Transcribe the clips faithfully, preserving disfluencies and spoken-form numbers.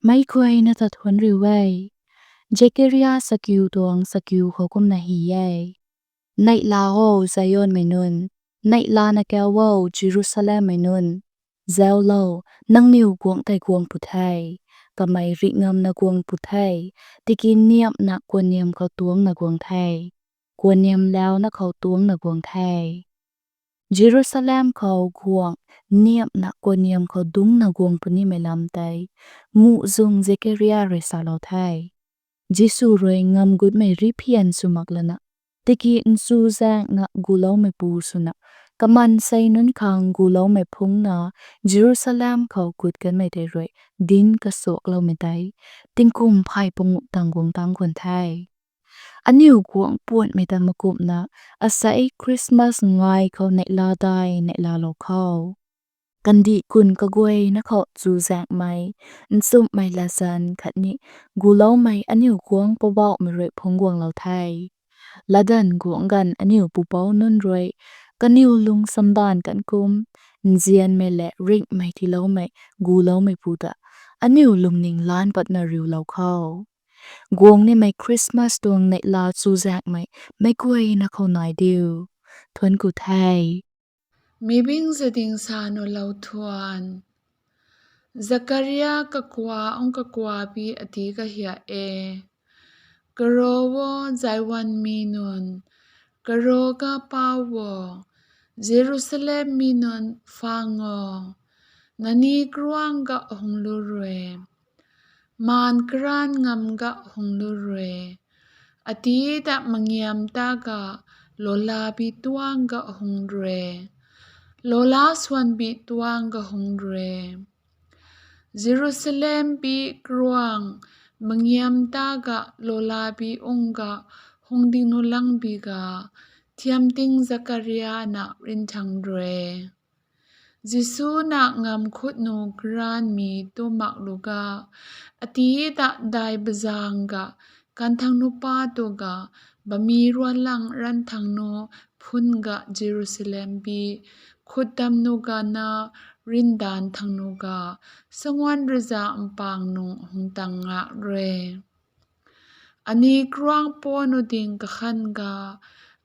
Meic guayna ta thuanc riu e. Zekaria sakiu tuang sakiu khou kumna hy e: Neihla o, Zionmei nunc, neihlana kau o, Jerusalemmei nunc, zaulou, nangniw guangc tei guang pw the, kamei rih ngamna guang pw the, tiki niamhna kuanniam khou tuangcna guang the, kuanniam launa khou tuangcna guang the. Jerusalem khou guangc niamhna kuanniam khou dungcna guang punimei lam tei muhzwng Zekaria rui salou the. Jisu rui ngamv gutmei riphian sw mak lana, tiki nchuzaenghna guloumeipu swna, kamansei nunc khang guloumei phungcna Jerusalem khou gut kanmei tei rui dinc kasuakloumei tei tingkum phay panguh tang guang tangc khwan the. Aniu guangc puanhmei ta makumhna, asei Christmas ngai khou neihla dai neihlalou khou, kandih kun kaguayna khou chuzaenghmei, nchumhmei latzan khatni guloumei aniu guangc Poubauhmei rui phungc guanglou the. Latdanv guangc ganv aniu pupouc nunc rui kaniw lung samdanv kan kum, nzianmei lev ringhmei tiiloumei guloumeipu ta aniu lungning laanc patna riulou khou, guang nimei Christmas tuang neihla chuzaenghmei meic guayna khou nai diu. Thuanc ku the. Mibing zading sa nuhlou thuan. Zakaria kakua ung kakua pi ati kahia e: Karo o, Zionmei nunc, karo ga pau o, Jerusalemmei nunc, phang o, nani kruang ga hung lu rui, maan karan ngam ga hung lu rui, ati ta mangiam ta ga lola bi tuang ga hung rui, lola swan bi tuang ga hung rui. Jerusalem bi kruang mangiam ta ga lola bi ung ga hung ding nu lang bi ga, thiam ting Zakaria na rinhthang rui. Jisu na ngamv khut nu karanmei tu mak lu ga, ati ta dai bazang ga, kanthang nu pa tu ga, bami ruanlang ranthang nu phun ga Jerusalem bi khutdam nu ga na rindan thang nu ga, sanguan raza mpang nung hung tang ngak rui. Ani kruang po nu ding kakhan ga,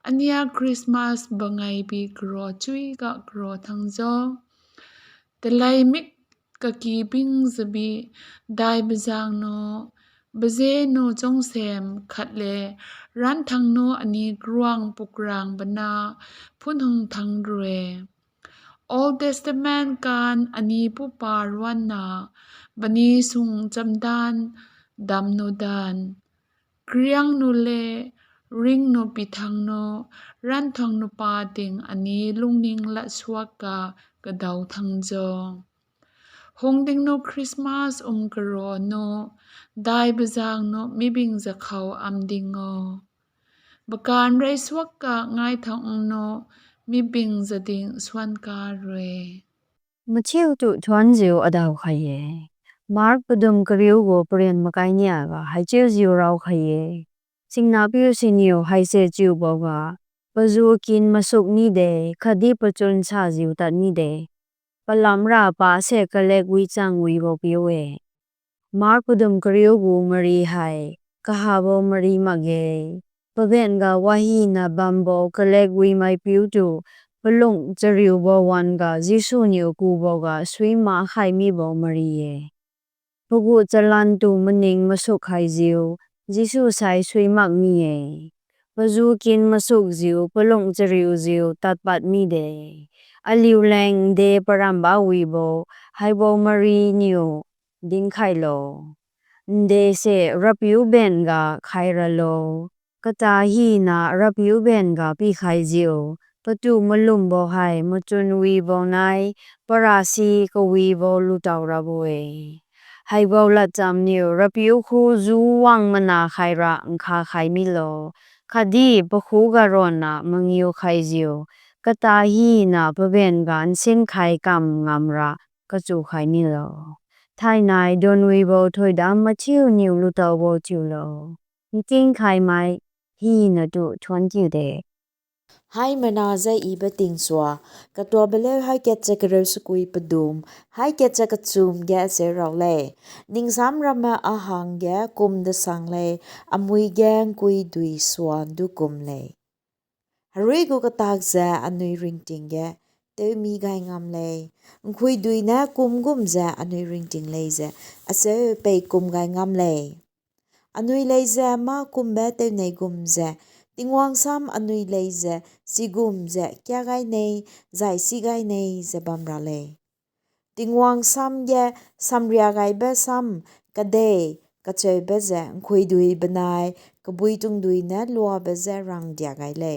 ania Christmas bangei bi karo chui ga karo thang zo. Talei mik kaki bing zabi, dai bazang nu, baze nu chungsem khat le, ranthang nu ani kruang pukrang bana phun hung thang rui. Old Testament kan ani pupa ruanna, bani sung chamdan, dam nu dan, kriang nu le, ring nu pi thang nu, ranthang nu pa ting ani lungning lat suak ka kadau thang zo. Hung ding nu Christmas um karo nu, dai bazang nu mibing zakhou am ding o. Bakan rei suak ka ngai thang nu, mibing zading swan ka rui. Mathiu tu thuanziu adaw khai e. Mark padum kariu gu parian makai nia ga hei chiuziu raw khai e. Singnapiu siniu hei se chiu bou ga, pazu kin masuk ni de, khatdi pachun saziu tat ni de. Palam ra pa se kalek wi chang wi bou piu e. Mark padum kariu gu mari hei, kaha bou mari mak ge. Paben ga wahina bam bou kalek wimei piu tu, palung chariu bou wan ga Jisu niw ku bou ga suima khaimi bou mari e. Pagu chalan tu maning masuk khaiziu, Jisu sai sui mak ni e. Pazu kin masukziu, palung chariuziu tat pat mi de. Aliu leng nde paramba wi bou, hei bou mari niw ding khailou. Nde se Rapiu ben ga khai ralou. Kata hina Rapiu ben ga pi khaiziu, patu malum bou hei machun wi bou nai, parasi kawi bou lutaw ra bou e. Hei bou latcham niw Rapiu khu zu wang mana khai ra nkha khai mi lo. Khatdi pakhu ga ronna mangiu khaiziu, kata hina paben ga nsin khai kam ngam ra kachu khai mi lo. Thainai dunwi bou thuidam mathiu niw lutaw bou thiu lo. Nking khaimei hina tu thuanc kiu de. Hei mana zai iba ting sua, katuabeleu hei katcha kareu sukui padum, hei katcha kachum ge aseu rau le. Ningsam ramme ahang ge kum dasang le, amui ge nkui dui swan du kum le. Harui gu katak ze anui ringting ge tewmi gay ngam le. Nkhui dui na kum gum ze anui ringting lei ze aseu pei kum gay ngam le. Anui lei ze ma kumbe tewnei gum ze, Tingwang sam anui lei ze, si gum ze kia gay nei, zai si gay nei ze bam ra le. Tingwang sam ge samria gaibe sam, kadei, kacheube ze, nkhui dui benai, kabui tungdui na luabe ze rang dia gay le.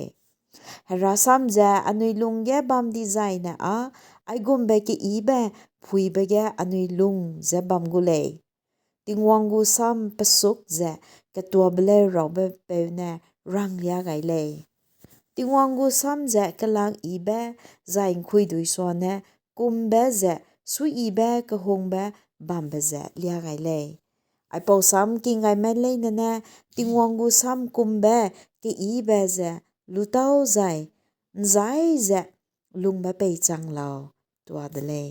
Hera sam ze anui lung ge bam di zai na a, ai gumbe keibe, phuibe ge anui lung ze bam gu le. Tingwang gu sam pasuk ze katuabeleu raube peu ne rang lia gay le. Tingwang gu sam ze kalak ibe zai nkhui dui swan ne kumbe ze sui ibe kahungbe bambe ze lia gay le. Aipou sam king gay men lei na ne Tingwang gu sam kumbe keibe ze lutau zai nzai ze lungbe pei chang lau tua de le.